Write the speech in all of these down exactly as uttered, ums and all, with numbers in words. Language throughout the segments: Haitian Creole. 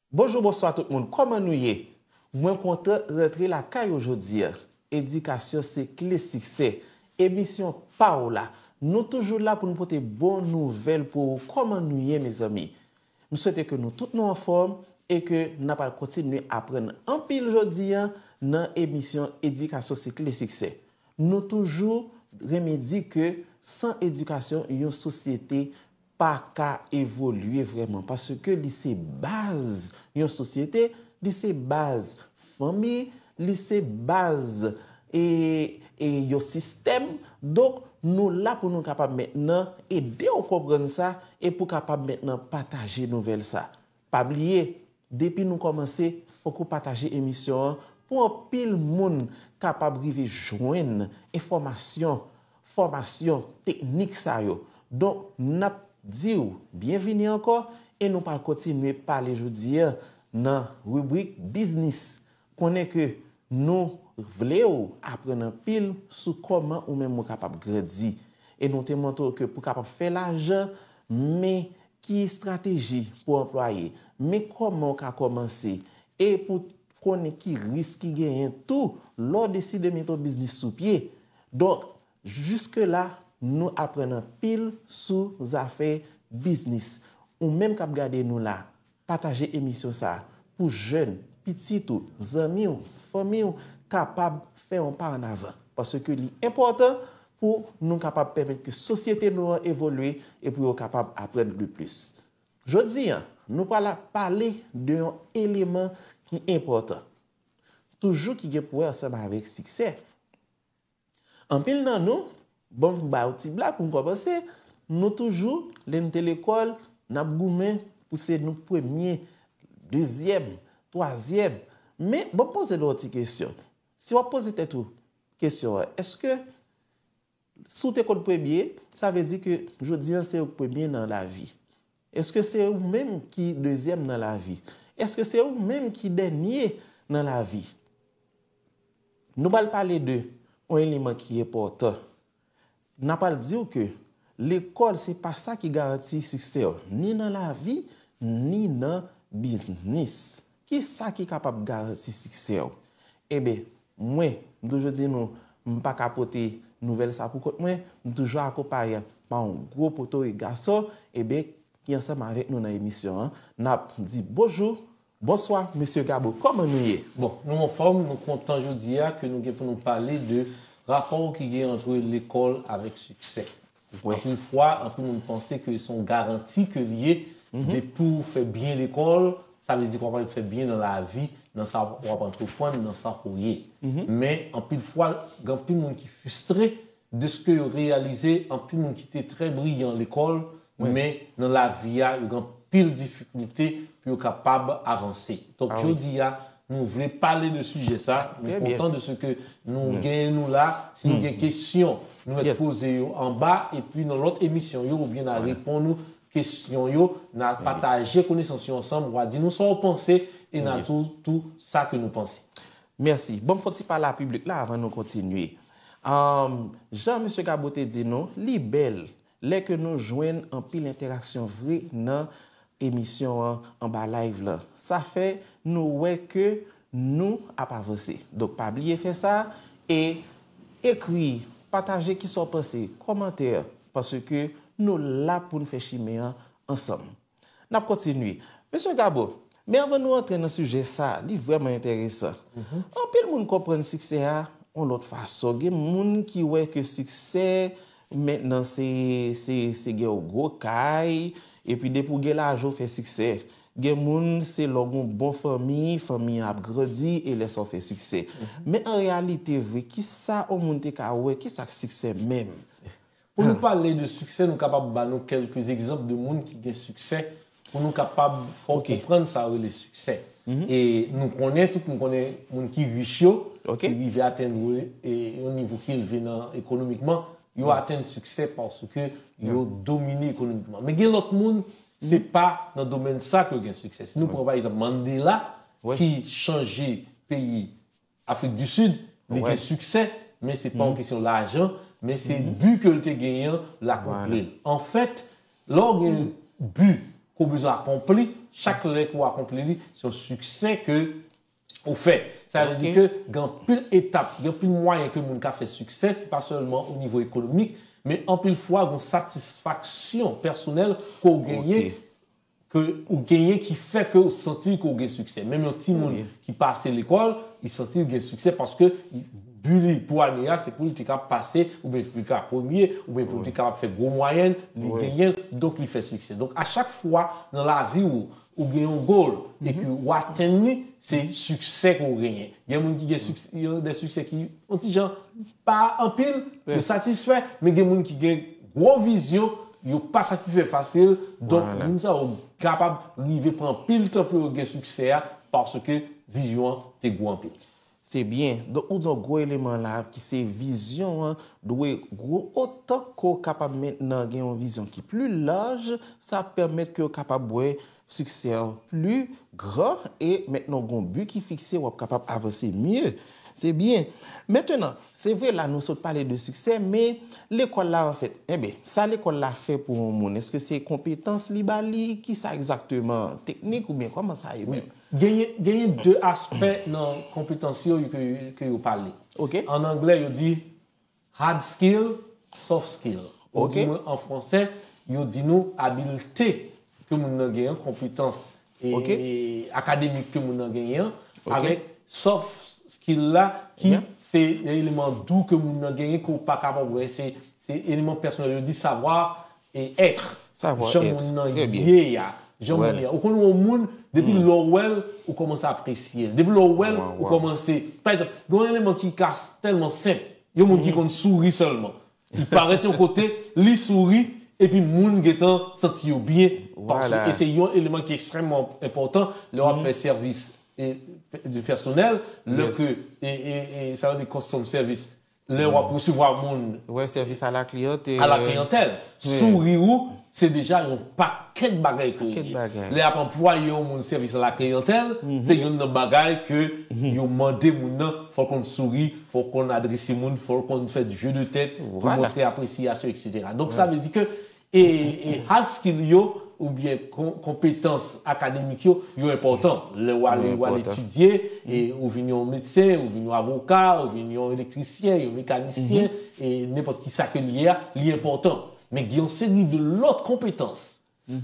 Bonjou, bonswa tout moun, kòman nou ye? Mwen kontan rantre lakay ou jodi a. Edikasyon se kle siksè. Emisyon pa w la. Nou toujou la pou n pote bon nouvèl pou ou. Kòman nou ye, mezanmi? M swete ke nou tout nou anfòm e ke n ap al kontinye aprann anpil jodi a nan emisyon Edikasyon se kle siksè. Nou toujou renmen di ke san edikasyon, yon sosyete pa ka evolye vrèman, paske li se baz yon sosyete, li se baz fanmi, li se baz e, e yon sistèm. Donk, nou la pou nou kapab mentnan ede w konprann sa e pou kapab mentnan pataje nouvèl sa. Pa bliye, depi nou kòmanse, fòk ou pataje emisyon an pou anpil moun kapab rive jwenn enfòmasyon, fòmasyon, teknik sa yo. Donk, n ap di w byenvini ankò e nou pral kontinye pale jodi a nan ribrik biznis. Konnen ke nou vle w aprann anpil sou kòman ou menm ou kapab grandi. E nou te montre w ke pou kapab fè lajan, men ki estrateji pou anplwaye, men kòman w ka kòmanse, e pou konnen ki risk ki genyen tou lè w deside mete yon biznis sou pye. Donk, jiske la, nou aprann anpil sou zafè biznis. Ou menm k ap gade nou la, pataje emisyon sa a pou jèn, pitit ou, zanmi w, fanmi w kapab fè yon pa ann avan. Paske li enpòtan pou nou kapab pèmèt ke sosyete nou an evolye e pou yo kapab aprann de plis. Jodi a, nou pral ap pale de yon eleman ki enpòtan, toujou ki gen pou wè ansanm avèk siksè. Anpil nan nou, bon, m ba w ti blag pou m kòmanse, nou toujou, lè n te lekòl, n ap goumen pou se nou premye, dezyèm, twazyèm. Men, bon, m poze nou yon ti kesyon. Si w ap poze tèt ou kesyon an, èske si w te konn premye, sa vle di ke jodi a se ou k premye nan lavi? Èske se ou menm ki dezyèm nan lavi? Èske se ou menm ki dènye nan lavi? Nou pral pale de yon eleman ki enpòtan. N a pral di w ke lekòl se pa sa ki garanti siksè w, ni nan lavi, ni nan biznis. Ki sa ki kapab garanti siksè w? Eben, mwen, m toujou di nou, m pa ka pote nouvèl sa pou kont mwen, m toujou akonpaye pa yon gwo poto e gason, eben, ki ansanm avèk nou nan emisyon an. N ap di bonjou, bonswa, mesye Gabo, kòman nou ye? Bon, nou anfòm, nou kontan jodi a ke nou gen pou nou pale de rapò ki gen ant lekòl avèk siksè. Wi. Anpil fwa, anpil moun panse ke se yon garanti ke li ye, depi w fè byen lekòl, sa vle di ke w ap fè byen nan lavi, nan sa w ap antreprann, nan sa ke w ye. Men, anpil fwa, gen anpil moun ki fristre dèske yo reyalize anpil moun ki te trè briyan lekòl, men nan lavi a, yo gen anpil difikilte pou yo kapab avanse. Donk, jodi a, nou vle pale de sijè sa, nou kontan de se ke nou genyen nou la. Si nou gen kesyon, nou mèt poze yo anba, epi nan lòt emisyon yo, oubyen n a reponn ou kesyon yo, n a pataje konesans yo ansanm, w a di nou sa w panse, e n a tou, tou sa ke nou panse. Mèsi. Ban m fè yon ti pale a piblik la avan nou kontinye. Ahn, jan mesye Gabo te di nou, li bèl lè ke nou jwenn anpil entèraksyon vre nan emisyon an, anba live lan. Sa fè nou wè ke nou ap avanse. Donk, pa bliye fè sa e ekri, pataje kisa w panse, kòmantè, paske nou la pou n fè chimen an ansanm. N ap kontinye. Mesye Gabo, men anvan nou antre nan sijè sa, li vrèman enteresan. Anpil moun konprann siksè a yon lòt fason. Gen moun ki wè ke siksè mentnan se, se, se gen yon gwo kay, epi depi w gen lajan w fè siksè. Gen moun se lè w gen yon bon fanmi, fanmi an ap grandi e lè sa w fè siksè. Men an reyalite vre, kisa yon moun te ka wè, kisa k siksè menm? Pou nou pale de siksè, nou kapab ba nou kèlke egzanp de moun ki gen siksè, pou nou kapab fè w konprann sa yo rele siksè. E nou konnen, tout moun konnen moun ki rich yo, ki rive atenn e, yon nivo ki elve nan ekonomikman, yo atenn siksè paske yo domine ekonomikman. Men gen lòt moun, se pa nan domèn sa ke yo gen siksè. Si nou pran pa egzanp Mandela, ki chanje peyi Afrik di Sid, li gen siksè, men se pa yon kesyon lajan, men se bi ke l te genyen an, l akonpli l. Anfèt, lè w gen bi ke w bezwen akonpli, Chak lè ke w akonpli li, se yon siksè ke ou fè. Sa vle di ke gen anpil etap, gen anpil mwayen ke moun ka fè siksè, se pa sèlman o nivo ekonomik, men anpil fwa gen satisfaksyon pèsonèl ke w genyen, ke ou genyen ki fè ke w santi ke w gen siksè. Menm yon timoun ki pase lekòl, li santi l gen siksè paske bi li pou ane a, se pou li te ka pase, oubyen pou li ka premye, oubyen pou li te kapab fè gwo mwayèn, li genyen l, donk li fè siksè. Donk a chak fwa nan lavi w, ou gen yon goal, epi w atenn li, se siksè ke w genyen. Gen moun ki gen siksè, de siksè ki, yon ti jan, pa anpil, yo satisfè, men gen moun ki gen gwo vizyon, yo pa satisfè fasil, donk moun sa yo kapab rive pran anpil tan pou yo gen siksè a, paske vizyon an te gwo anpil. Se byen. Donk, ou di yon gwo eleman la ki se vizyon an dwe gwo otan ke w kapab mentnan gen yon vizyon ki pli laj, sa ap pèmèt ke w kapab wè siksè an pli gran e mentnan w gen yon bi ki fikse, w ap kapab avanse mye. Se byen. Mentnan, se vre la nou sot pale de siksè, men lekòl la anfèt, enben, sa lekòl la fè pou yon moun, èske se konpetans li ba li, kisa egzakteman, teknik oubyen kòman sa ye menm? Genyen, genyen de aspè nan konpetans yo ke, ke yo pale. An anglè, yo di hard skill, soft skill. Ou di mwen an fransè, yo di nou abilte ke moun nan genyen, konpetans e, e akademik ke moun nan genyen, avèk soft skill la ki se eleman dou ke moun nan genyen ke w pa kapab wè, se, se eleman pèsonèl. Yo di savoir et être. Jan moun nan ye a, jan moun ye a. Ou konn yon moun, depi lè w wè l, ou kòmanse apresye l. Depi lè w wè l, ou kòmanse, pa egzanp, gen yon eleman ki ka tèlman senp. Yon moun ki konn souri sèlman. Li parèt yon kote, li souri, epi moun gentan santi yo byen. Paske, e se yon eleman ki ekstrèmman enpòtan lè w ap fè sèvis e, de pèsonèl, lè ke, e, e, e, sa vle di customer service, lè w ap resevwa moun, wè, sèvis a la kliyantèl. A la kliyantèl. Souri ou, se deja yon pakèt bagay ke l ye. Lè y ap anplwaye yon moun sèvis a la kliyantèl, se youn nan bagay ke yo mande moun nan, fò l konn souri, fò l konn adrese moun, fò l konn fè jeu de tête pou montre apresyasyon, et cetera. Donk, sa vle di ke e, e hard skill yo, oubyen kon-, konpetans akademik yo, yo enpòtan. Lè w ale, w al etidye, e ou vin yon medsen, ou vin yon avoka, ou vin yon elektrisyen, yon mekanisyen, e nenpòt ki sa ke l ye a, li enpòtan. Men gen yon seri de lòt konpetans.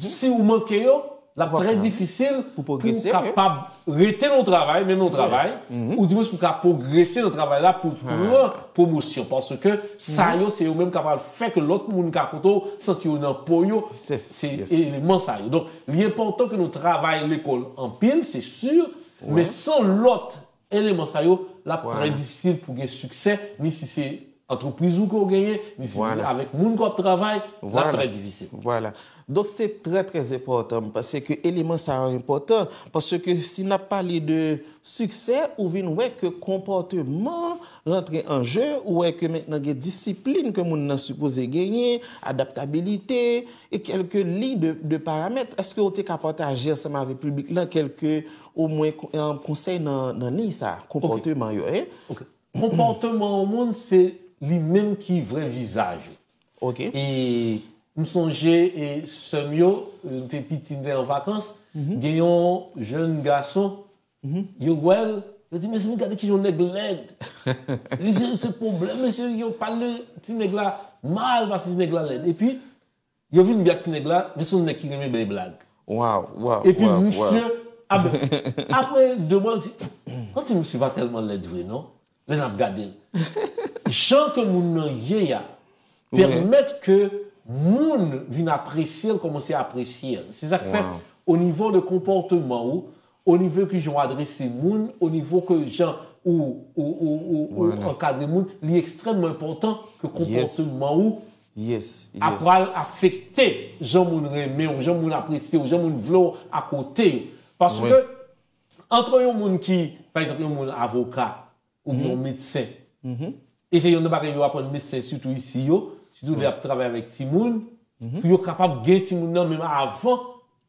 Si ou manke yo, l ap trè difisil pou w kapab rete nan yon travay, menm yon travay, ou dimwens pou w ka pwogrese nan travay la, pou w pran pwomosyon. Paske sa yo, se yo menm k ap al fè ke lòt moun ka kote w, santi yo nan po yo, se eleman sa yo. Donk, li enpòtan ke nou travay lekòl anpil, se si, men san lòt eleman sa yo, l ap trè difisil pou gen siksè, ni si se antrepriz ou ke w genyen, ni si se avèk moun ke w ap travay, l ap trè difisil. Vwala. Donk, se trè, trè enpòtan, m panse ke eleman sa yo enpòtan, paske si n ap pale de siksè, ou vin wè ke konpòteman rantre an je, ou wè ke mentnan gen disiplin ke moun nan sipoze genyen, adaptabilite, e kèlke liy de, de paramèt. Èske w te ka pataje ansanm avèk piblik lan kèlke, omwen, kon-, eh, konsèy nan, nan liy sa, konpòteman yo, en? Ok. Konpòteman yon moun, se li menm ki vrè vizaj ou. Ok. E m sonje, e sè m yo, nou te piti, nou te an vakans, gen yon jèn gason, yo wè l, yo di, "Mezanmi, gade ki jan yon nèg lèd." Li di, "Se pwoblèm, mesye, yo pale ti nèg la mal, pase ti nèg la lèd." Epi, yo vin byen ak ti nèg la, men se yon nèg ki renmen bay blag. Waw, waw, waw, waw. Epi misye, apre, apre de mwa, yo di, "Santi misye pa tèlman lèd vre, non?" Lè n ap gade l. Jan ke moun nan ye a, pèmèt ke moun vin apresye l, kòmanse apresye l. Se sa k fè, o nivo de konpòteman ou, o nivo ki jan w adrese moun, o nivo ke jan ou, ou, ou, ou, ou ankadre moun, li ekstrèmman enpòtan ke konpòteman ou ap pral afekte jan moun renmen w, jan moun apresye w, jan moun vle w akote yo. Paske, antre yon moun ki, pa egzanp, yon moun avoka, oubyen yon medsen. E se youn nan bagay yo aprann medsen, sitou isi yo, sitou lè y ap travay avèk timoun, pou yo kapab gen timoun nan menm avan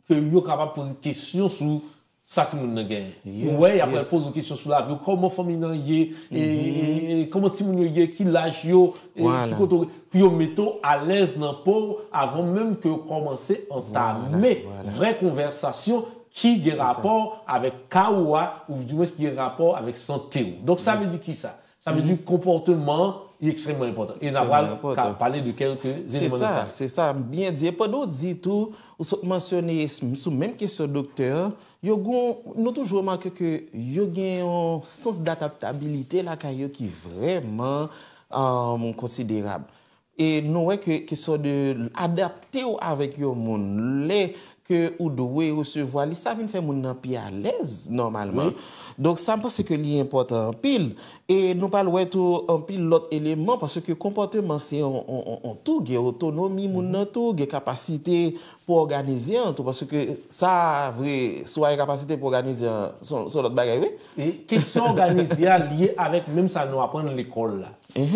ke yo kapab poze kesyon sou sa timoun nan genyen. Ou wè, y ap pral poze w kesyon sou lavi w, kòman fanmi nan ye, e, e, e, kòman timoun yo ye, ki laj yo, e, ki kote w, pou yo mete w alèz nan po w avan menm ke yo kòmanse antame vrè konvèsasyon ki gen rapò avèk ka ou a, ou dimwens ki gen rapò avèk sante ou. Donk, sa vle di ki sa? Sa vle di konpòteman an li ekstrèmman enpòtan. E n a pral pale de kèlke eleman nan sa. Se sa, byen di. E pandan w di tou, ou sot mansyone sou menm kesyon doktè an, yo gon, nou toujou remake ke yo gen yon sans d'adaptabilite lakay yo ki vrèman um, konsiderab. E nou wè ke kesyon de adapte w avèk yon moun lè ke ou dwe resevwa li, sa vin fè moun nan pi alèz nòmalman. Donk sa m panse ke li enpòtan anpil. E nou pral wè tou anpil lòt eleman paske konpòteman se yon, yon, yon, yon tou, gen otonomi moun nan tou, gen kapasite pou òganize an tou paske sa vre, si w pa gen kapasite pou òganize an, se yon lòt bagay wi. E kesyon òganize a lye avèk menm sa nou aprann lekòl la. E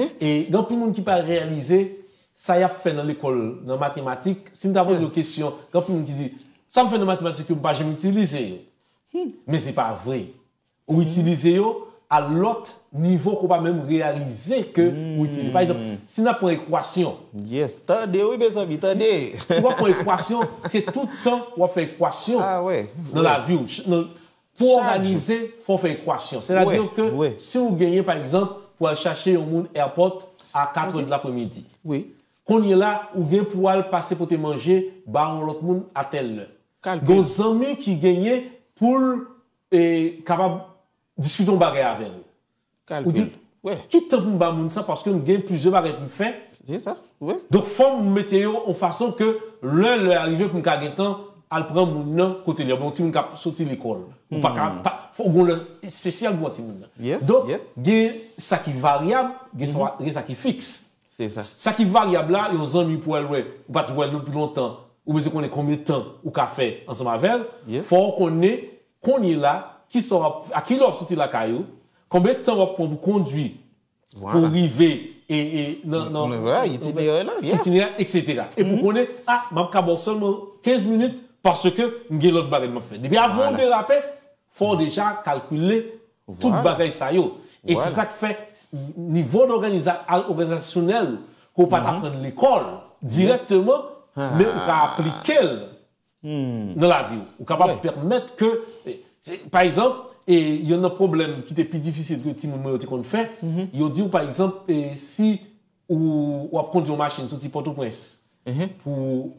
gen anpil moun ki pa reyalize sa y ap fè nan lekòl nan matematik. Si m ta poze yo kesyon, gen anpil moun ki di, sa m fè nan matematik yo m pa janm itilize yo. Men se pa vre. Ou itilize yo a lòt nivo ke w pa menm reyalize ke ou itilize. Pa egzanp, si n ap pran ekwasyon. Yes, tande wi mezanmi, tande. Si w ap pran ekwasyon, se tout tan w ap fè ekwasyon nan lavi w. Pou òganize, fò w fè ekwasyon. Sètadi ke si w genyen, pa egzanp, pou al chache yon moun airport a katrè de lapremidi. Kounye la, ou gen pou al pase pote manje ba yon lòt moun a tèl lè. Gen yon zanmi ki genyen pou l kapab diskite yon bagay avè w. Ou di, ki tan pou m ba moun sa paske m gen plizyè bagay pou m fè. Se sa, wi. Donk fò m mete yo yon fason ke lè lè a rive pou m ka gentan al pran moun nan kote li. Bon, yon timoun k ap soti lekòl. Ou pa ka, pa, fò w gen yon lè espesyal pou yon timoun nan. Donk, gen sa ki varyab, gen sa, gen sa ki fiks. Sa ki varyab la, yon zanmi pou al wè, ou pa t wè l depi lontan, ou bezwen konnen konbyen tan ou ka fè ansanm avè l, fò w konnen kounye la, kisa w ap, a kilè w ap soti lakay ou, konbyen tan w ap pran pou kondwi, pou rive e, e, nan, nan, itinera, itinera, etsetera. E pou konnen, a, m ap ka ba w sèlman kenz minit paske m gen lòt bagay m ap fè. Depi avan w derape, fò w deja kalkile tout bagay sa yo. E se sa k fè nivo òganizasyonèl ke w pa t aprann lekòl dirèkteman, men ou ka aplike l nan lavi w. Ou kapab pèmèt ke, pa egzanp, e, youn nan pwoblèm ki te pi difisil ke timoun mwen yo te konn fè, yo di w, pa egzanp, e, si ou, w ap kondui yon machin soti Pòtoprens pou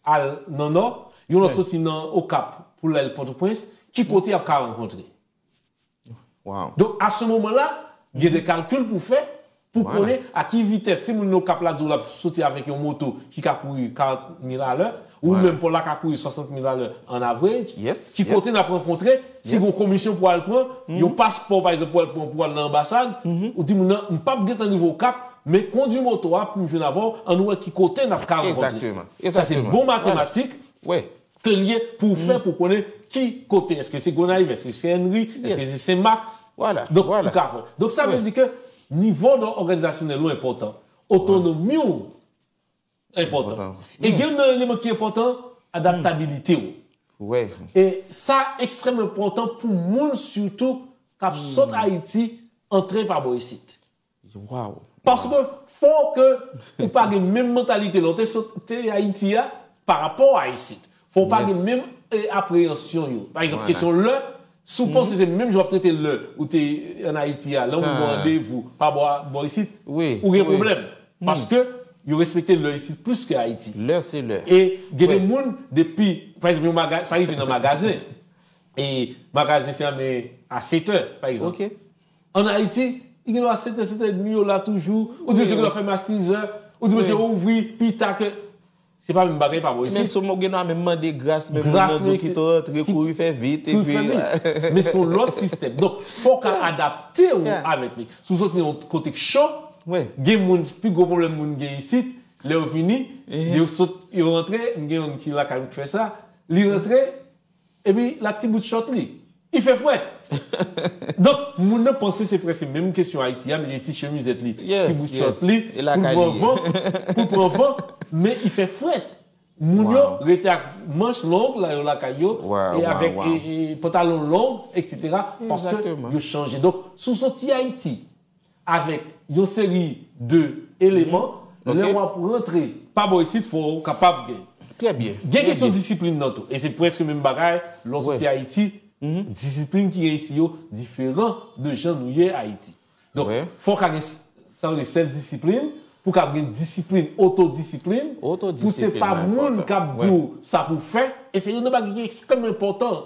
al nan Nò, yon lòt soti nan Okap pou l al Pòtoprens, ki kote y ap ka rankontre? Donk, a se moman la, gen de kalkil pou fè, pou konnen a ki vitès, si moun nan Okap la di w l ap soti avèk yon moto ki ka kouri karant mil alè, ou menm Pòl la ka kouri swasant mil alè an average, ki kote n ap rankontre, si gen yon komisyon pou al pran, yon paspò, pa egzanp, pou al pran, pou al nan anbasad, ou di moun nan, m p ap gentan rive Okap, men kondui moto a pou m jwenn avè w, ann wè ki kote n ap ka rankontre. Sa se bon matematik ke l ye pou w fè pou konnen ki kote, èske se Gonayiv, èske se Ènri, èske se Senmak. Donk, ou ka fè. Donk, sa vle di ke nivo òganizasyonèl ou enpòtan, otonomi w enpòtan. E gen nan eleman ki enpòtan, adaptabilite w. E sa ekstrèm enpòtan pou moun sitou k ap sot Ayiti antre pa bò isit. Paske fò ke ou pa gen menm mantalite lè w te sot, te Ayiti a pa rapò a isit. Fò w pa gen menm, e, apreyansyon yo. Pa egzanp, kesyon lè, si w panse se menm jan w ap trete lè ou te ann Ayiti a, lè w gen yon randevou pa bò, bò isit, ou gen pwoblèm. Paske yo respekte lè isit plis ke Ayiti. Lè se lè. E gen de moun, depi, pa egzanp, yon maga-, sa rive nan magazen, e magazen fèmen a sèt è, pa egzanp. Ann Ayiti, li gen dwa sèt è, sèt è edmi, yo la toujou. Ou di mesye gen dwa fèmen a sis è, ou di mesye yo ouvri pi ta ke, se pa menm bagay pa bò isit. Menm si w gen dwa menm mande gras, menm moun nan di w kite w rantre, kouri fè vit, epi. Men se yon lòt sistèm. Donk, fò w ka adapte w avèk li. Si w soti nan yon kote k cho, gen moun, pi gwo pwoblèm moun gen isit, lè yo vini, yo sot, yo rantre, m gen youn ki lakay m ki fè sa, li rantre, epi l ak ti bout chòt li. Li fè frèt. Donk, moun nan panse se prèske menm kesyon Ayiti a, men li ti chemizèt li, ti bout chòt li, pou l pran van, pou l pran van, men li fè frèt. Moun yo rete ak manch long, la yo lakay yo, e avèk, e, e, pantalon long, etsetera, paske yo chanje. Donk, si w soti Ayiti, avèk yon seri de eleman, lè w ap rantre pa bò isit, fò w kapab gen Trè byen. Gen kesyon disiplin nan tou. E se prèske menm bagay, lè w soti Ayiti, disiplin ki gen isi yo diferan de jan nou ye Ayiti. Donk, fò w ka gen s- sa yo rele self disiplin, pou w ka gen disiplin, otodisiplin, pou se pa moun k ap di w sa pou w fè, e se youn nan bagay ki ekstrèmman enpòtan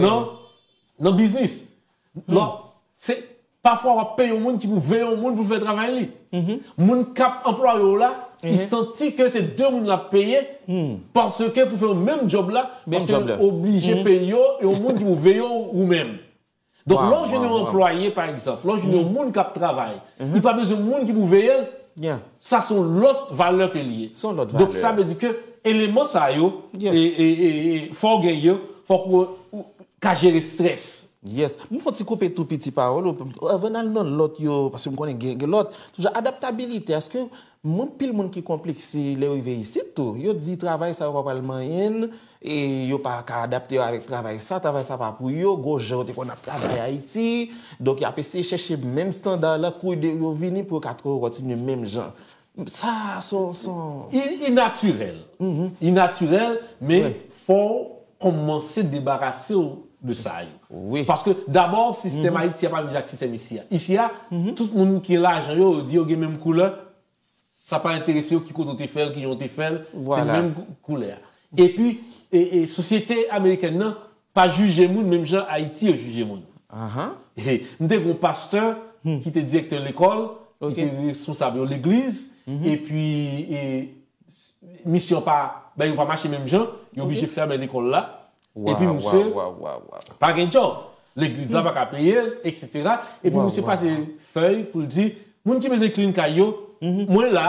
nan, nan biznis. Lò, se, pafwa w ap peye yon moun ki pou veye yon moun pou fè travay li. Moun k ap anplwaye w la, li santi ke se de moun l ap peye, paske pou fè menm djòb la, paske l oblije peye yo, e yon moun ki pou veye w ou menm. Donk, lè w jwenn yon anplwaye, pa egzanp, lè w jwenn yon moun k ap travay, li pa bezwen moun ki pou veye l, sa se yon lòt valè ke li ye. Donk, sa vle di ke eleman sa yo, e, e, e, e, fò w genyen yo, fò w ou ka jere strès. Yes. M fè yon ti koupe tou piti pawòl ou. Anvan n al nan lòt yo, paske m konnen gen, gen lòt. Toujou adaptabilite. Èske mwen, pil moun ki konplekse lè yo rive isit tou, yo di travay sa yo pa pral manyen, e yo pa ka adapte yo avèk travay sa, travay sa pa pou yo, gwo jan yo te konn ap travay Ayiti. Donk, y ap eseye chèche menm estanda la, kou de yo vini pou yo ka kontinye menm jan. Sa, son, son. I, i natirèl. I natirèl, men fò w kòmanse debarase w de sa yo. Paske dabò, sistèm Ayiti a pa menm jan ak sistèm isi a. Isi a, tout moun ki gen lajan yo, yo di yo gen menm koulè. Sa pa enterese yo ki kote w te fè l, ki jan w te fè l, se menm kou- koulè a. Epi, e, e, sosyete amerikèn nan pa jije moun menm jan Ayiti yo jije moun. E, m te gen yon pastè ki te direktè lekòl, li te responsab yon legliz, epi, e, misyon pa, bagay yo pa mache menm jan, yo oblije fèmen lekòl la. Epi misye pa gen djòb. Legliz la pa ka peye l, etsetera. Epi misye pase fèy pou l di, moun ki bezwen clean kay yo, mwen la,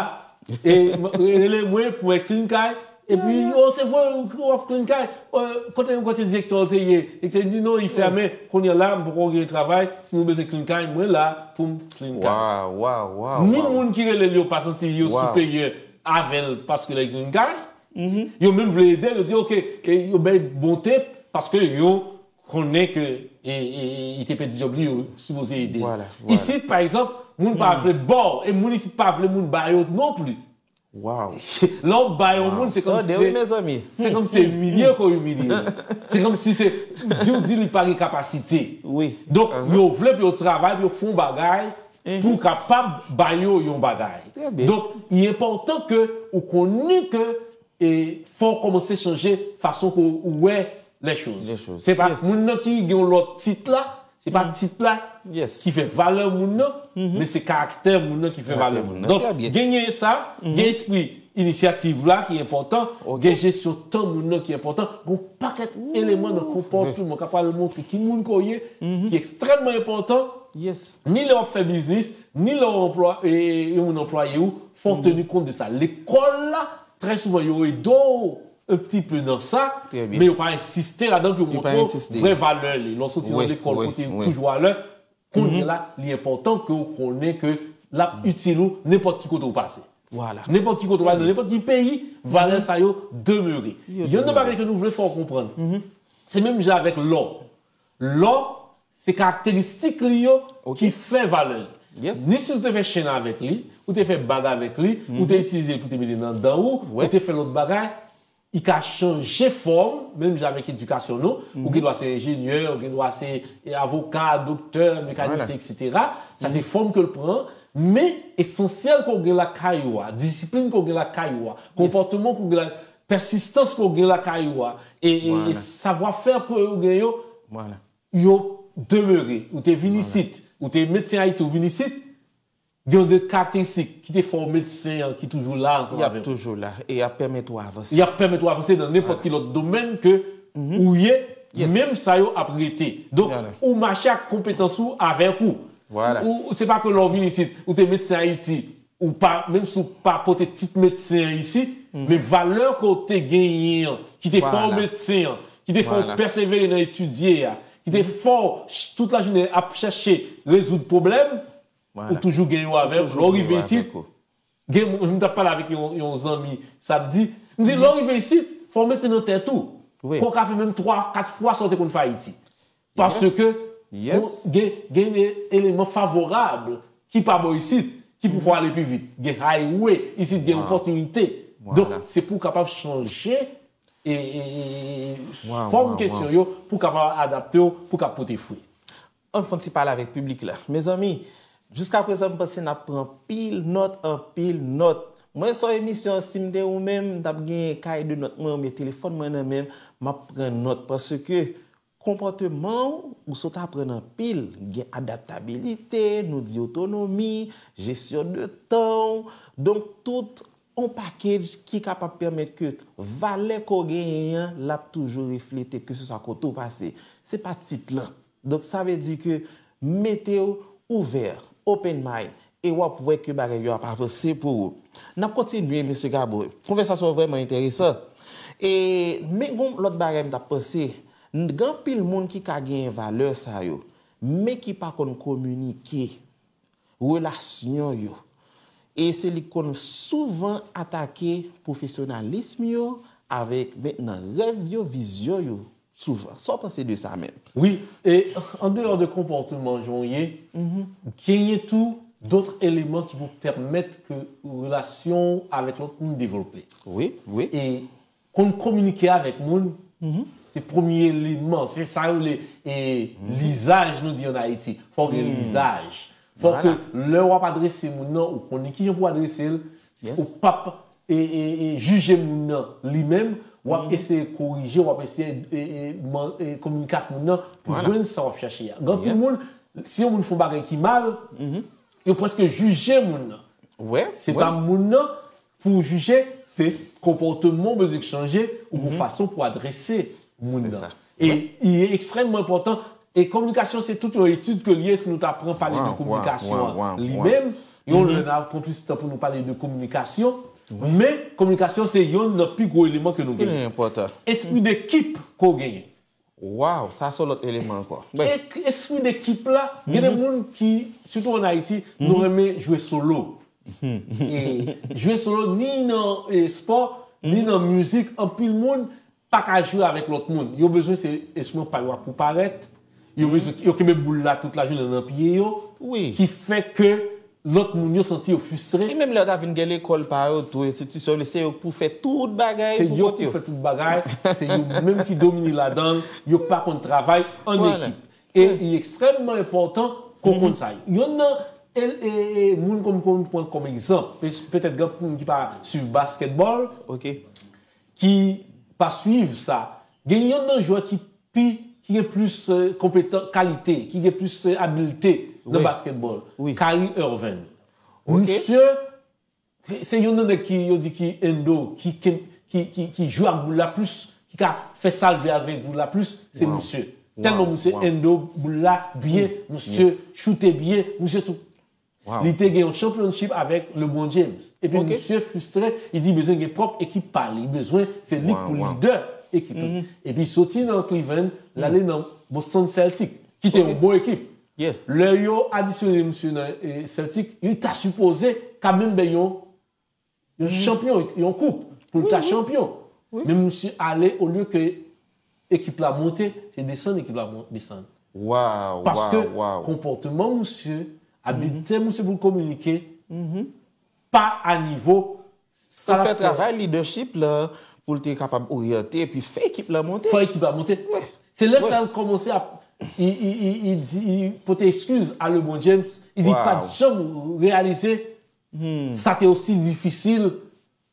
e, m- rele mwen pou mwen clean kay. Epi, o, se vre, w ap clean kay. E, kote nou kwè se direktè w te ye? E te di, non, li fèmen. Kounye a la, m poko gen travay. Si nou bezwen clean kay, mwen la pou m clean kay. Ni moun ki rele l yo pa santi yo siperyè avè l paske l clean kay. Yo menm vle ede l, yo di, ok, e yo bay bonte paske yo konnen ke, e, e, e, li te pèdi djòb li, yo sipoze ede l. Isit, pa egzanp, moun pa vle ba w, e moun isit pa vle moun ba yo non pli. Lè w ba yon moun, se kòmsi se, se kòmsi se imilye ke w imilye li. Se kòmsi se di w di li pa gen kapasite. Donk, yo vle pou yo travay, pou yo fè yon bagay, pou w kapab ba yo yon bagay. Donk, li enpòtan ke ou konnen ke, e, fò w kòmanse chanje fason ke w wè les choses. Se pa moun nan ki gen yon lòt tit la, se pa tit la ki fè valè moun nan, men se karaktè moun nan ki fè valè moun nan. Donk, genyen sa, gen espri inisyativ la ki enpòtan, gen jesyon tan moun nan ki enpòtan, gen yon pakèt eleman nan konpòtman k ap pral montre ki moun ke w ye, ki ekstrèmman enpòtan, ni lè w ap fè biznis, ni lè w anplwa-, e, yon moun anplwaye w, fò w teni kont de sa. Lekòl la, trè souvan, yo ede w un petit peu nan sa, men yo pa ensiste ladan pou yo montre w vrè valè li. Lè w soti nan lekòl kote toujou alè, kounye la, li enpòtan ke w konnen ke l ap itil ou nenpòt ki kote w pase. Nenpòt ki kote w pase, nan nenpòt ki peyi, valè sa yo demere. Yonn nan bagay ke nou vle fè w konprann, se menm jan avèk lò. Lò, se karakteristik li yo ki fè valè li. Ni si w te fè chenn avèk li, ou te fè bag avèk li, ou te itilize l pou te mete nan dan ou, ou te fè lòt bagay, li ka chanje fòm, menm jan avèk edikasyon nou, ou gen dwa se enjenyè, ou gen dwa se, e, avoka, doktè, mekanisyen, etsetera. Sa se fòm ke l pran, men esansyèl ke w gen lakay ou a, disiplin ke w gen lakay ou a, konpòtman ke w gen la, pèsistans ke w gen lakay ou a, e, e, e savwafè ke w gen yo, yo demere. Ou te vin isit, ou te medsen Ayiti, ou vin isit, gen de karakteristik ki te fè w medsen an ki toujou la ansanm avè w. Y ap toujou la, e y ap pèmèt ou avanse. Y ap pèmèt ou avanse nan nenpòt ki lòt domèn ke ou ye, menm sa yo ap rete. Donk, ou mache ak konpetans ou avèk ou. Ou, se pa ke lè w vin isit, ou te medsen Ayiti, ou pa, menm si w pa pote tit medsen an isit, men valè ke w te genyen an, ki te fè w medsen an, ki te fè w pèsevere nan etidye a, ki te fè w ch- tout lajounen ap chèche rezoud pwoblèm, ou toujou gen yo avè w. Lè w rive isit, gen, m t ap pale avèk yon, yon zanmi samdi, m di, lè w rive isit, fò w mete nan tèt ou, ke w ka fè menm twa, kat fwa sa w te konn fè Ayiti. Paske gen, gen de eleman favorab ki pa bò isit, ki pou fè w ale pi vit. Gen highway, isit gen opòtinite. Donk, se pou w kapab chanje e, e, e, e, Wow, fòm wow, kesyon wow. yo pou kapab adapte w, pou k ap pote fwi. Ann fè yon ti pale avèk piblik la. Mezanmi, jiska prezan m panse n ap pran anpil nòt, anpil nòt. Mwen, sou emisyon an, si m te ou menm, m t ap gen kay de nòt mwen oubyen telefòn mwen nan men m, m ap pran nòt paske konpòteman w, ou sot aprann anpil. Gen adaptabilite, nou di otonomi, jesyon de tan w. Donk, tout yon package ki kapab pèmèt ke valè ke w genyen an, l ap toujou reflete, keseswa kote w pase. Se pa tit lan. Donk, sa vle di ke mete w ouvè, open mind, e w ap wè ke bagay yo ap avanse pou ou. N ap kontinye, mesye Gabo. Konvèsasyon an vrèman enteresan. E, men gon lòt bagay m t ap panse. N-, gen anpil moun ki ka genyen valè sa yo, men ki pa konn kominike relasyon yo. E se li k konn souvan atake pwofesyonalism yo avèk mentnan rèv yo, vizyon yo souvan. Sa w panse de sa menm? Wi, e an deyò de konpòteman jan w ye, genyen tou dòt eleman ki pou pèmèt ke relasyon w avèk lòt moun devlope. Wi, wi. E konn kominike avèk moun, se premye eleman, se sa yo rele e, lizaj, nou di an Ayiti. Fò w gen lizaj. Fò ke lè w ap adrese moun nan, ou konnen kijan pou w adrese l, ou p ap e, e, e, jije moun nan li menm, w ap eseye korije, w ap eseye e, e, man- e, kominike ak moun nan pou jwenn sa w ap chache a. Gen anpil moun, si yon moun fè yon bagay ki mal, yo prèske jije moun nan. Se pa moun nan pou w jije, se konpòteman w bezwen chanje ou gon fason pou adrese moun nan. E li ekstrèmman enpòtan. E kominikasyon, se tout yon etid ke l ye si nou ta pran pale de kominikasyon an li menm. Yon lè n a pran plis tan pou nou pale de kominikasyon, men kominikasyon se yonn nan pi gwo eleman ke nou genyen. Espri dekip ke w genyen. Waw, sa se yon lòt eleman ankò. E espri dekip la, gen de moun ki, sitou an Ayiti, nou renmen jwe solo. E jwe solo ni nan e, spò, ni nan mizik, anpil moun pa ka jwe avèk lòt moun. Yo bezwen se enstriman pa yo a pou parèt. Yo bezwen, yo kenbe boul la tout lajounen nan pye yo, ki fè ke lòt moun yo santi yo fristre. E menm lè yo ta vin gen lekòl pa yo tou, enstitisyon yo, se yo k pou fè tout bagay pou kont yo. Se yo k pou fè tout bagay, se yo menm ki domine ladan l, yo pa konn travay an ekip. E li ekstrèmman enpòtan ke w konn sa. Yonn nan e, e, e, moun ke m konn pran kòm egzanp, pe- petèt gen moun ki pa swiv baskètbòl, ki pa swiv sa. Gen yonn nan jwè ki pi, ki gen plis e, konpetan, kalite, ki gen plis e, abilte nan baskètbòl. Kyrie Irving. Misye, se, se yonn nan nèg ki, yo di ki endo, ki, ki, ki, ki jwe ak boul la plis, ki ka fè sa l vle avèk boul la plis, se misye. Tèlman misye endo boul la byen, misye choute byen, misye tou. Li te gen yon championship avèk LeBron James. Epi misye fristre, li di bezwen gen pwòp ekip pa li, li bezwen se li k pou lidè ekip li. Epi soti nan Cleveland, l ale nan Boston Celtics, ki te yon bon ekip. Lè yo adisyone misye nan e, Celtics, li ta sipoze ka menm bay yon yon chanpyon, yon koup, pou l ta chanpyon. Men misye ale, olye ke ekip la monte, se desann ekip la mon- desann. Paske konpòteman misye, abilite misye pou l kominike, pa a nivo sa l ap fè. Pou fè travay lidèchip la, pou l te kapab oryante epi fè ekip la monte. Fè ekip la monte. Se lè sa l kòmanse ap, li, li, li, li di, li pote eskiz a LeBron James, li di pa t janm reyalize sa te osi difisil,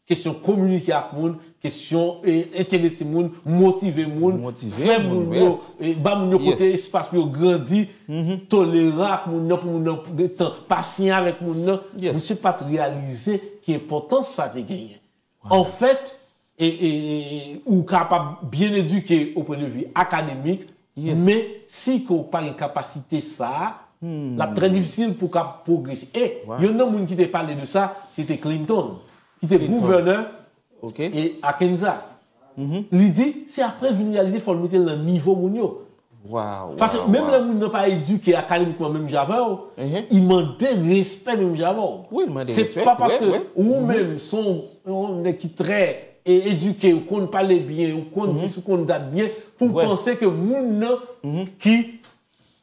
kesyon kominike ak moun, kesyon e, enterese moun, motive moun, fè moun yo, e, ba moun yo kote, espas pou yo grandi, toleran ak moun nan, pou moun nan gen tan, pasyan avèk moun nan. Misye pa t reyalize ki enpòtans sa te genyen. Anfèt, e, e, e, ou kapab byen edike o pwen de vi akademik, men si ke w pa gen kapasite sa a, l ap trè difisil pou w ka pwogrese. E yonn nan moun ki te pale de sa, se te Clinton, ki te gouvènè e Arkansas. Li di, se apre l vin reyalize fò l mete l nan nivo moun yo. Paske menm lè moun nan pa edike akademikman menm jan avè w, li mande respè menm jan avè w. Se pa paske ou menm se yon, yon nèg ki trè e, edike, ou konn pale byen, ou konn dis, ou konn dat byen, pou w panse ke moun nan ki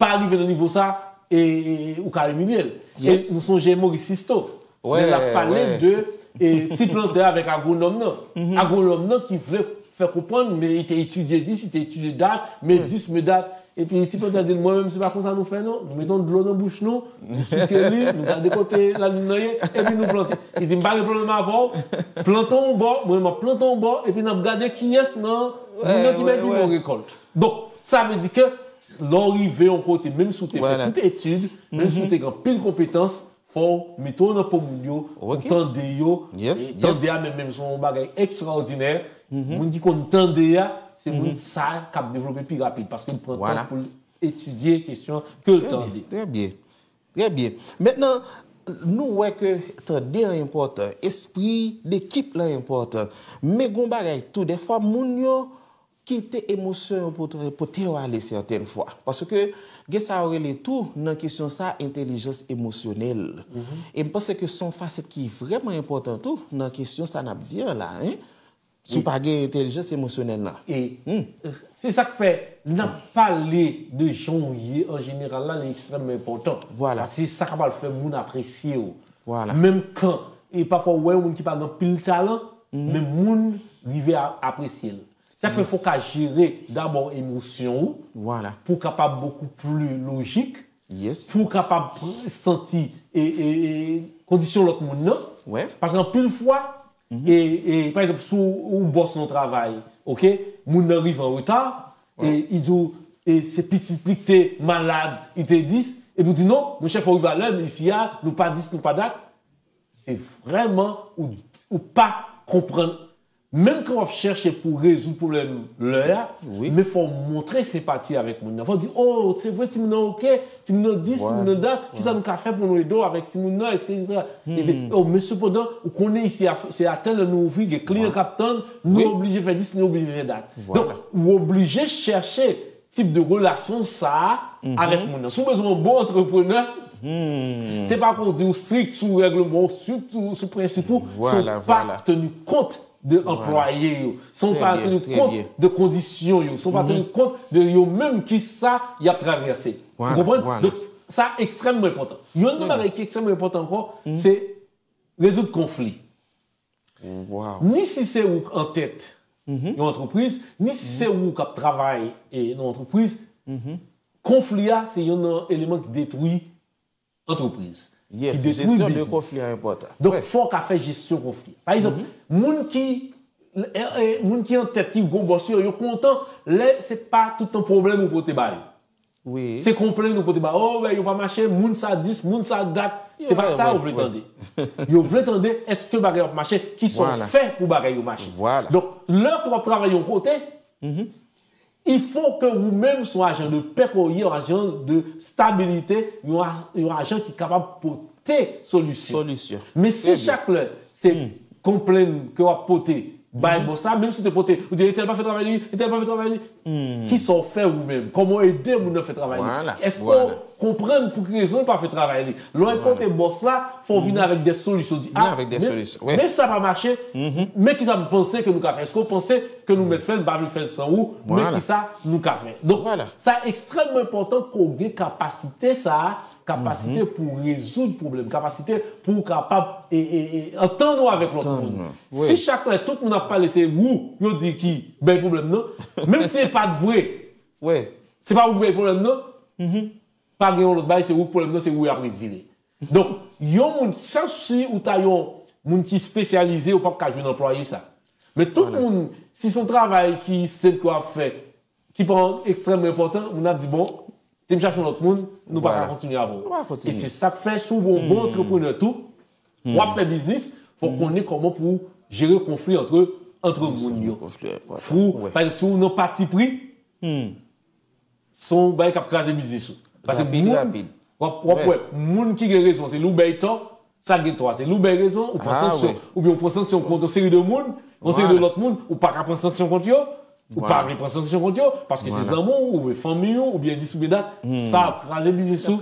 pa rive nan nivo sa, e, e, ou ka imilye l. E nou sonje Maurice Sisto, lè l ap pale de e, ti plantè avèk agwonòm nan. Agwonòm nan ki vle fè konprann, men li te etidye dis, li te etidye dat, men dis, men dat. Epi ti plantè di l, mwen menm, se pa konsa nou fè non. Nou mete yon dlo nan bouch nou, nou souke li, nou gade kote lalin nan ye, epi nou plante. Li di, m pa gen pwoblèm avè w, plante yon bò, mwen m ap plante yon bò, epi n ap gade kiyès nan moun nan ki bay pi bon rekòlt. Donk, sa vle di ke lè w rive yon kote, menm si w te fè tout etid, menm si w te gen anpil konpetans, fò w mete w nan po moun yo, ou tande yo. Tande a menm, menm se yon bagay ekstraòdinè. Moun ki konn tande a, se moun sa k ap devlope pi rapid, paske l pran tan pou l etidye kesyon ke l tande. Trè byen. Trè byen. Mentnan, nou wè ke tande an enpòtan, espri lekip lan enpòtan. Men gon bagay tou, dèfwa moun yo kite emosyon yo pote, pote yo ale sètèn fwa. Paske gen sa yo rele tou nan kesyon sa entèlijans emosyonèl. E m panse ke se yon fasèt ki vrèman enpòtan tou nan kesyon sa n ap di an la, en. Si w pa gen entèlijans emosyonèl lan. E se sa k fè, lè n ap pale de jan w ye an jeneral la, li ekstrèmman enpòtan. Paske se sa k ap fè moun apresye w. Menm kan, e pafwa w wè yon moun ki pa gen anpil talan, men moun rive a, apresye l. Sa k fè fò w ka jere dabò emosyon ou, pou w kapab bokou pli lojik, pou w kapab pr- santi e, e, e kondisyon lòt moun nan. Paske anpil fwa, e, e, pa egzanp, si w ou bòs nan yon travay, oke, moun nan rive an reta, e li di w, e se pitit li ki te malad, li te dis, epi w di non, monchè, fò w rive alè, men isi a, nou pa dis, nou pa dat. Se vrèman ou, ou pa konprann. Menm kan w ap chèche pou rezoud pwoblèm lè a, men fò w montre senpati avèk moun nan. Fò w di, oh, se vre, timoun nan oke, timoun nan dis, timoun nan dat, kisa nou ka fè pou nou ede w avèk timoun nan, etsetera. E te, oh, men sepandan, ou konnen isi a, se atè lè nou ouvri, gen kliyan k ap tann, nou oblije fè dis, nou oblije fè dat. Donk, ou oblije chèche tip de relasyon sa a avèk moun nan. Si w bezwen yon bon antreprenè, se pa pou w di w strik sou règleman, w strik sou, sou prensip ou, si w pa teni kont de anplwaye yo, si w pa teni kont de kondisyon yo, si w pa teni kont de yo menm kisa y ap travèse. Ou konprann? Donk, sa ekstrèmman enpòtan. Youn nan bagay ki ekstrèmman enpòtan ankò, se rezoud konfli. Ni si se ou k antèt yon antrepriz, ni si se ou k ap travay e nan yon antrepriz, konfli a se youn nan eleman ki detwi antrepriz, ki detwi biznis. Donk, fò w ka fè jesyon konfli. Pa egzanp, moun ki, e, e, moun ki antèt, ki gwo bòs yo, yo kontan lè se pa tout tan pwoblèm ou pote ba yo. Se konplenn ou pote ba, oh, ben, yo pa mache, moun sa dis, moun sa dat. Se pa sa yo vle tande. Yo vle tande, èske bagay yo ap mache, kisa w fè pou bagay yo mache. Donk, lè ke w ap travay yon kote, il faut que ou menm se yon ajan de pè ke w ye, yon ajan de stabilite, yon a- yon ajan ki kapab pote solisyon. Men si chak lè se konplenn ke w ap pote bay bòs la, menm si w te pote, ou di, entèl pa fè travay li, entèl pa fè travay li. Kisa w fè ou menm? Kòman w ede moun nan fè travay li? Èske w konprann pou ki rezon l pa fè travay li? Lè w kote bòs la, fò w vin avèk de solisyon. Di, ah, men, men sa pa mache, men kisa m panse ke nou ka fè? Èske w panse ke nou mèt fè l, m pa vle fè l san ou, men kisa nou ka fè? Donk, sa ekstrèmman enpòtan ke w gen kapasite sa a, kapasite pou w rezoud pwoblèm, kapasite pou w kapab e, e, e, antann ou avèk lòt moun. Si chak lè tout moun ap pale se ou yo di ki bay pwoblèm nan, menm si se pa t vre, se pa ou ki bay pwoblèm nan, pa gen yon lòt bagay, se ou k pwoblèm nan, se ou y ap rezile. Donk, yon moun, sèf si ou ta yon moun ki espesyalize, ou p ap ka jwenn anplwaye sa. Men tout moun, si se yon travay ki senp ke w ap fè, ki pa ekstrèmman enpòtan, moun ap di, bon, si m chache yon lòt moun, nou pa ka kontinye avè w. E se sa k fè, si w bon, bon antreprenè tou, w ap fè biznis, fò w konnen kòman pou w jere konfli antre, antre moun yo. Pou, pa egzanp, si w nan pati pri, se yon bagay k ap kraze biznis ou. Paske moun, w ap, w ap wè, moun ki gen rezon, se li w bay tò, sa k gen tò a, se li w bay rezon, ou pran sanksyon. Oubyen ou pran sanksyon kont yon seri de moun, yon seri de lòt moun, ou pa ka pran sanksyon kont yo, ou pa vle pran sanksyon kont yo, paske se zanmi w, oubyen fanmi w, oubyen dis oubyen dat, sa ap kraze biznis ou,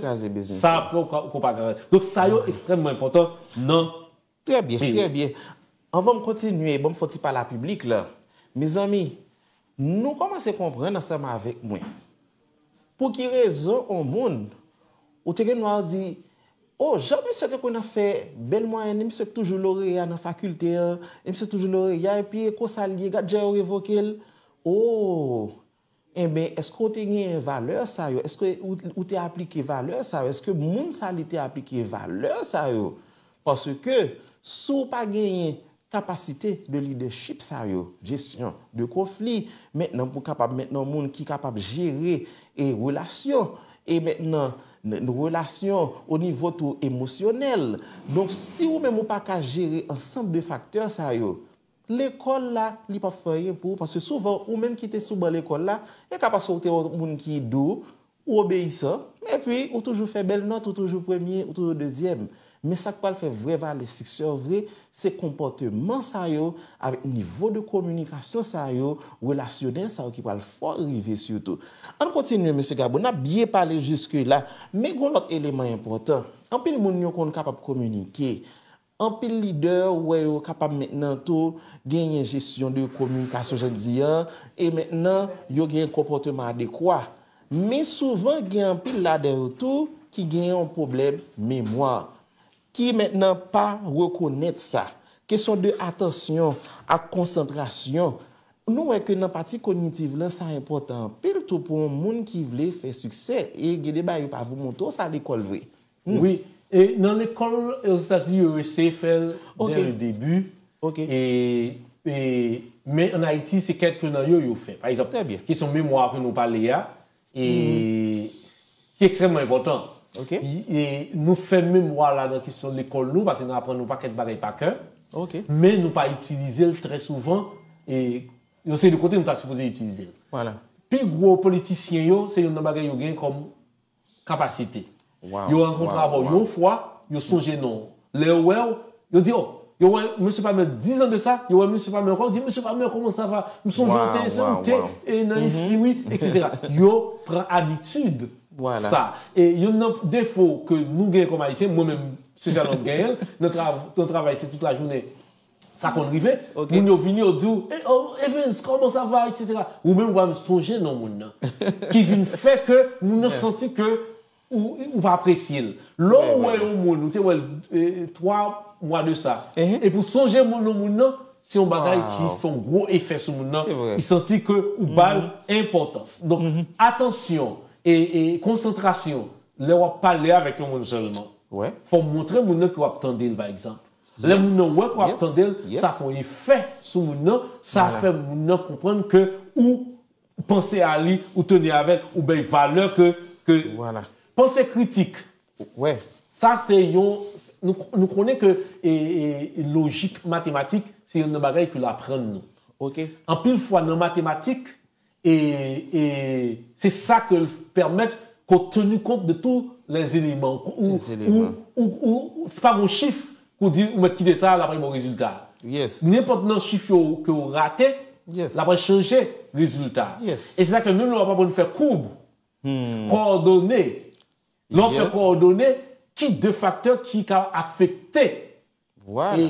sa ap fè ou ka, ou pa ka. Donk sa yo ekstrèmman enpòtan nan Trè byen, trè byen. Anvan m kontinye, ban m fè yon ti pale a piblik la. Mezanmi, nou kòmanse konprann ansanm avèk mwen. Pou ki rezon yon moun, ou te gen dwa di, Oh, jan misye te konn ap fè bèl mwayèn, misye toujou loreya nan fakilte an, e misye toujou loreya, epi e konsa l ye, gad jan yo revoke l. Oh, enben, èske w te genyen valè sa yo? Èske ou, ou te aplike valè sa yo? Èske moun sa li te aplike valè sa yo? Paske si w pa genyen kapasite de lidèchip sa yo, jesyon de konfli, mentnan pou kapab mentnan moun ki kapab jere e relasyon, e mentnan n- relasyon o nivo tou emosyonèl. Donk, si ou menm ou pa ka jere ansanm de faktè sa yo, lekòl la, li p ap fè anyen pou ou, paske souvan, ou menm ki te sou ban lekòl la, e ka paske ou te yon moun ki dou, ou obeyisan, epi ou toujou fè bèl nòt, ou toujou premye, ou toujou dezyèm. Men sa k pral fè vrè valè siksè w vre, se konpòteman sa yo, avèk nivo de kominikasyon sa yo, relasyonèl sa yo ki pral fè w rive sitou. Ann kontinye, mesye Gabo, n ap byen pale jiske la, men gon lòt eleman enpòtan. Anpil moun yo konn kapab kominike, anpil lidè ou wè yo kapab mentnan tou genyen jesyon de kominikasyon, jan di an, e mentnan yo gen konpòteman adekwa. Men souvan gen anpil ladan yo tou ki gen yon pwoblèm memwa, ki mentnan pa rekonèt sa. Kesyon de atansyon ak konsantrasyon, nou wè ke nan pati konyitiv lan, sa enpòtan anpil tou pou yon moun ki vle fè siksè, e gen de bagay yo pa vle montre w sa lekòl vre. Wi. E nan lekòl Ozetazini, yo eseye fè l dè le debi. Ok. E, e, men ann Ayiti, se kèk nan yo yo fè. Pa egzanp, kesyon memwa ke nou pale a, e, ki ekstrèmman enpòtan. Ok. E nou fè memwa la nan kesyon lekòl nou, paske nou aprann yon pakèt bagay pa kè, Ok. men nou pa itilize l trè souvan, e yon seri de kote nou ta sipoze itilize l. Vwala. Pi gwo politisyen yo, se youn nan bagay yo gen kòm kapasite. Wow, Yo rankontre wow, avè w wow. Yon fwa, yo sonje non w. Lè yo wè w, yo di, oh, yo wè Mesye Palmer dizan de sa, yo wè Mesye Palmer ankò, yo di, Mesye Palmer, comment ça va? M sonje w te, Wow, se wow, ou te, wow. e nan F C, wi, et cetera. Yo pran abitid Vwala. sa. E youn nan defo ke nou gen kòm Ayisyen, mwen menm, se sa nou genyen, nan tra- nan travay, se tout lajounen, sa konn rive. Ok. Moun yo vini, yo di w, hey, oh, Evens, comment ça va, et cetera. Ou menm, ou pa menm sonje non moun nan. Ki vin fè ke moun nan santi ke ou, ou pa apresye l. Lè ou wè yon moun, ou te wè l eh, twa mwa de sa, Mhm. epi ou sonje moun, non moun nan, se yon bagay Wow. ki fè yon gwo efè sou moun nan. Se vre. Li santi ke ou ba l enpòtans. Donk, atansyon e, e konsantrasyon, lè w ap pale avèk yon moun sèlman, Wè. fò w montre moun nan ke w ap tande l, pa egzanp. Lè Yes. Moun nan wè ke w ap Yes. tande l, Yes. sa fè yon efè sou moun nan, sa Vwala. Fè moun nan konprann ke ou panse a li, ou teni avè l, ou bay valè ke, ke Vwala. Panse kritik. Wè. Sa se yon, nou, nou konnen ke e, e, lojik matematik, se youn nan bagay ke l aprann nou. Ok. Anpil fwa nan matematik, e, e, se sa ke l pèmèt ke w teni kont de tous les éléments. Ou, Les éléments. Ou, ou, ou, se pa yon chif ke w di ou mèt kite sa, l ap bay bon rezilta. Yes. Nenpòt nan chif yo ke w rate, Yes. l ap chanje rezilta. Yes. E se sa ke menm lè w ap aprann fè koub, kowòdone, lè w ap fè Yes. kowòdone, ki de faktè ki ka afekte Vwala. e,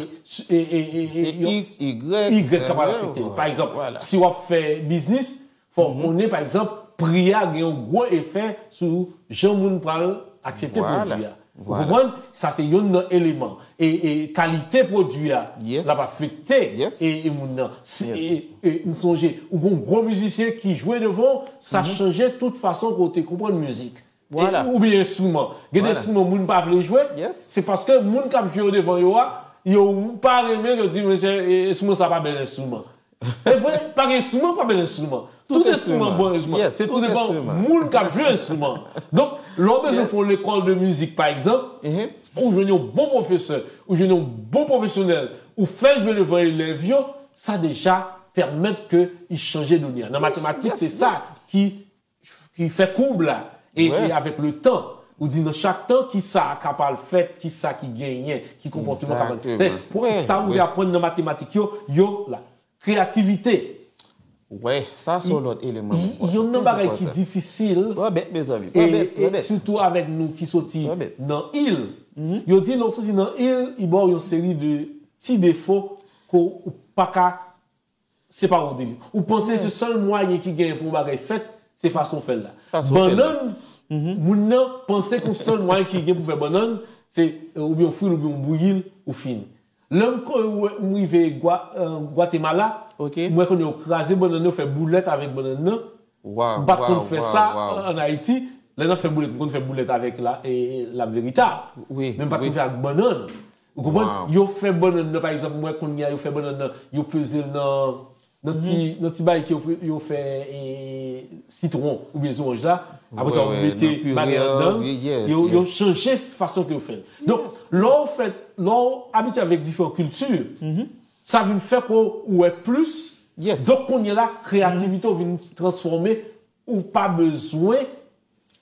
e, e, e, Se e, X, Y, Y kapab se- afekte. Pa egzanp, Vwala. Si w ap fè biznis, fò w konnen, pa egzanp, pri a gen yon gwo efè sou jan moun pral aksepte Vwala. Pwodui a. Ou Vwala. Konprann? Sa se youn nan eleman. E, e kalite pwodui a, Yes. l ap afekte Yes. e, e moun nan. Si, Yes. e, e, m sonje, ou gon gwo mizisyen ki jwe devan w, sa chanje tout fason ke w te konprann mizik. Vwala. E, oubyen enstriman. Gen Vwala. Enstriman moun pa vle jwe, Yes. Se paske moun k ap jwe yo devan yo a, yo pa renmen, yo di, mesye, e, enstriman sa pa bèl enstriman. E vre, pa gen enstriman pa bèl enstriman. Tout Tout enstriman enstriman. Bon enstriman. Yes, Se tout tou depan enstriman. Moun k ap jwe enstriman. Donk, lè w bezwen fè yon lekòl de mizik, pa egzanp, ou jwenn yon bon pwofesè, ou jwenn yon bon pwofesyonèl, ou fè l jwe devan elèv yo, sa deja pèmèt ke li chanje done a. Nan matematik, Yes, se sa yes. Ki, ki fè koub la. E, Wè. E avèk le tan, ou di nan chak tan, ki sa k ap al fèt, ki sa ki genyen, ki konpòteman k ap al. Exactement. Pou sa ou aprann nan matematik yo, yo la. Kreyativite. Wè, sa se yon lòt eleman. Yon nan bagay ki difisil, Trè bèt, mezanmi. e, Trè bèt, e trè bèt. Sitou avèk nou ki soti Trè bèt. Nan il, yo di lè w soti nan il, li ba w yon seri de ti defo ke w pa ka, se pa w de li. Ou panse se sèl mwayen ki genyen pou yon bagay fèt, se fason w fè l la. Bannann, moun nan panse ke sèl mwayen ki gen pou fè bannann, se, oubyen w fri l, oubyen w bouyi l, ou fini. Lè m ko- wè- m rive Gwa- euh, Gwatemala, Ok. m wè kounye a yo kraze bannann nan, yo fè boulèt avèk bannann nan. Wow, M pa t konn wow, fè wow, sa wow. Ann Ayiti. Lè n ap fè boulèt, m konn fè boulèt avèk la, e, e, la verita. Wi, Men m pa t wi. konn fè ak bannann. Ou konprann? Wow. Yo fè bannann nan, pa egzanp, m wè kounye a, yo fè bannann nan, yo peze l nan, nan ti, nan ti bagay ke yo, yo fè e, sitwon oubyen zoranj la. Apre sa, Wi, yo wi, mete nan pire bagay an, anndan. wi, yes, Yo, yo yes. chanje fason ke yo fè l. Donk, lè w fè, lè w abitye avèk diferan kilti, sa vin fè ke w wè plis. Yes. Donk, kounye a la, kreyativite w vin transfòme, ou pa bezwen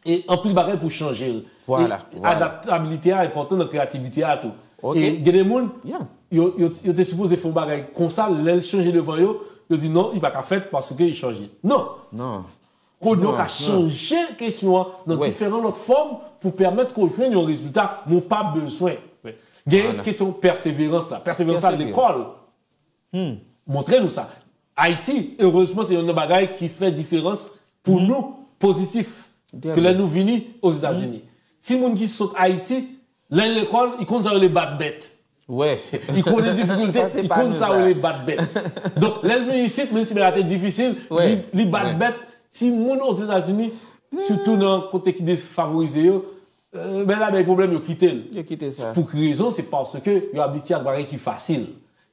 e anpil bagay pou chanje l. Vwala, E vwala. Adaptabilite a enpòtan nan kreyativite a tou. Ok. E gen de moun, Yeah. yo, yo, yo te sipoze fè yon bagay konsa, lè l chanje devan yo, yo di non, li pa ka fèt paske li chanje. Non. Non. Kounye a w Non, ka non. chanje kesyon an nan Wi. diferan lòt fòm pou pèmèt ke w jwenn yon rezilta, men w pa bezwen. Gen Vwala. Kesyon pèseverans la. Pèseverans la, Pèseverans. Lekòl montre nou sa. Ayiti, erezman, se youn nan bagay ki fè diferans pou nou pozitif. Trè Ke lè byen. Nou vini Ozetazini. Timoun ki sot Ayiti, lè l lekòl, li konn sa yo rele bat bèt. Wè. Li konnen difikilte, Sa se li pa konn nou sa sa. Yo rele bat bèt. Donk, lè l vin isit, menm si bagay la te difisil, Wè. Li, li bat Wè. Bèt. Timoun Ozetazini, sitou nan kote ki defavorize yo, euh, ben la, ben pwoblèm, yo kite l. Yo kite sa. Pou ki rezon? Se paske yo abitye ak bagay ki fasil.